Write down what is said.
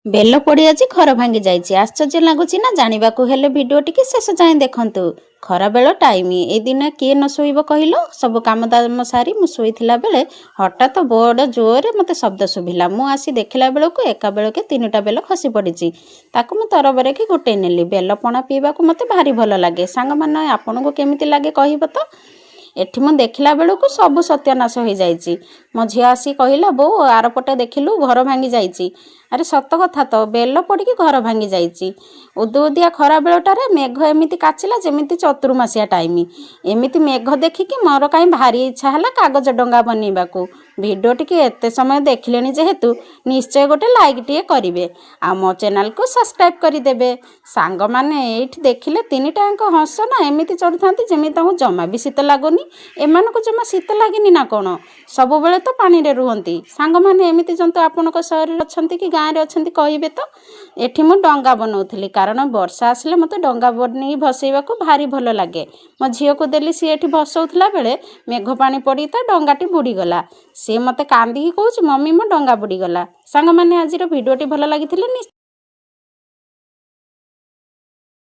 ବେଲ ପଡ଼ି ଆଜି ଘର ଭାଙ୍ଗି ଯାଇଛି। ଆଶ୍ଚର୍ଯ୍ୟ ଲାଗୁଛି ନା? ଜାଣିବାକୁ ହେଲେ ଭିଡ଼ିଓ ଟିକେ ଶେଷ ଯାଏଁ ଦେଖନ୍ତୁ। ଖରାବେଳ ଟାଇମ୍, ଏ ଦିନ କିଏ ନ ଶୋଇବ କହିଲ? ସବୁ କାମ ଦାମ ସାରି ମୁଁ ଶୋଇଥିଲା ବେଳେ ହଠାତ୍ ବଡ଼ ଜୋରରେ ମୋତେ ଶବ୍ଦ ଶୁଭିଲା। ମୁଁ ଆସି ଦେଖିଲା ବେଳକୁ ଏକା ବେଳକେ ତିନିଟା ବେଲ ଖସି ପଡ଼ିଛି। ତାକୁ ମୁଁ ତରବରକି ଗୋଟେଇ ନେଲି। ବେଲ ପଣା ପିଇବାକୁ ମୋତେ ଭାରି ଭଲ ଲାଗେ। ସାଙ୍ଗମାନେ, ଆପଣଙ୍କୁ କେମିତି ଲାଗେ କହିବ ତ? ଏଠି ମୁଁ ଦେଖିଲା ବେଳକୁ ସବୁ ସତ୍ୟାନାଶ ହେଇଯାଇଛି। ମୋ ଝିଅ ଆସି କହିଲା, "ବୋଉ, ଆରପଟେ ଦେଖିଲୁ, ଘର ଭାଙ୍ଗି ଯାଇଛି।" ଆରେ, ସତ କଥା ତ, ବେଲ ପଡ଼ିକି ଘର ଭାଙ୍ଗି ଯାଇଛି। ଉଦୁଉଦିଆ ଖରା ବେଳଟାରେ ମେଘ ଏମିତି କାଚିଲା, ଯେମିତି ଚତୁର୍ମାସିଆ ଟାଇମ୍। ଏମିତି ମେଘ ଦେଖିକି ମୋର କାହିଁ ଭାରି ଇଚ୍ଛା ହେଲା କାଗଜ ଡଙ୍ଗା ବନେଇବାକୁ। ଭିଡ଼ିଓ ଟିକେ ଏତେ ସମୟ ଦେଖିଲେଣି ଯେହେତୁ, ନିଶ୍ଚୟ ଗୋଟେ ଲାଇକ୍ ଟିଏ କରିବେ ଆଉ ମୋ ଚ୍ୟାନେଲକୁ ସବସ୍କ୍ରାଇବ୍ କରିଦେବେ। ସାଙ୍ଗମାନେ, ଏଇଠି ଦେଖିଲେ, ତିନିଟାଙ୍କ ହଂସ ନା ଏମିତି ଚଢ଼ୁଥାନ୍ତି, ଯେମିତି ତାଙ୍କୁ ଜମା ବି ଶୀତ ଲାଗୁନି। ଏମାନଙ୍କୁ ଜମା ଶୀତ ଲାଗେନି ନା କ'ଣ? ସବୁବେଳେ ତ ପାଣିରେ ରୁହନ୍ତି। ସାଙ୍ଗମାନେ, ଏମିତି ଜନ୍ତୁ ଆପଣଙ୍କ ସହରରେ ଅଛନ୍ତି କି ଗାଁରେ ଅଛନ୍ତି, କହିବେ ତ? ଏଠି ମୁଁ ଡଙ୍ଗା ବନଉଥିଲି, କାରଣ ବର୍ଷା ଆସିଲେ ମୋତେ ଡଙ୍ଗା ବନେଇକି ଭସେଇବାକୁ ଭାରି ଭଲ ଲାଗେ। ମୋ ଝିଅକୁ ଦେଲି, ସିଏ ଏଠି ଭସଉଥିଲା ବେଳେ ମେଘ ପାଣି ପଡ଼ି ତା ଡଙ୍ଗାଟି ବୁଡ଼ିଗଲା। ସିଏ ମୋତେ କାନ୍ଦିକି କହୁଛି, "ମମି, ମୋ ଡଙ୍ଗା ବୁଡ଼ିଗଲା।" ସାଙ୍ଗମାନେ, ଆଜିର ଭିଡ଼ିଓଟି ଭଲ ଲାଗିଥିଲେ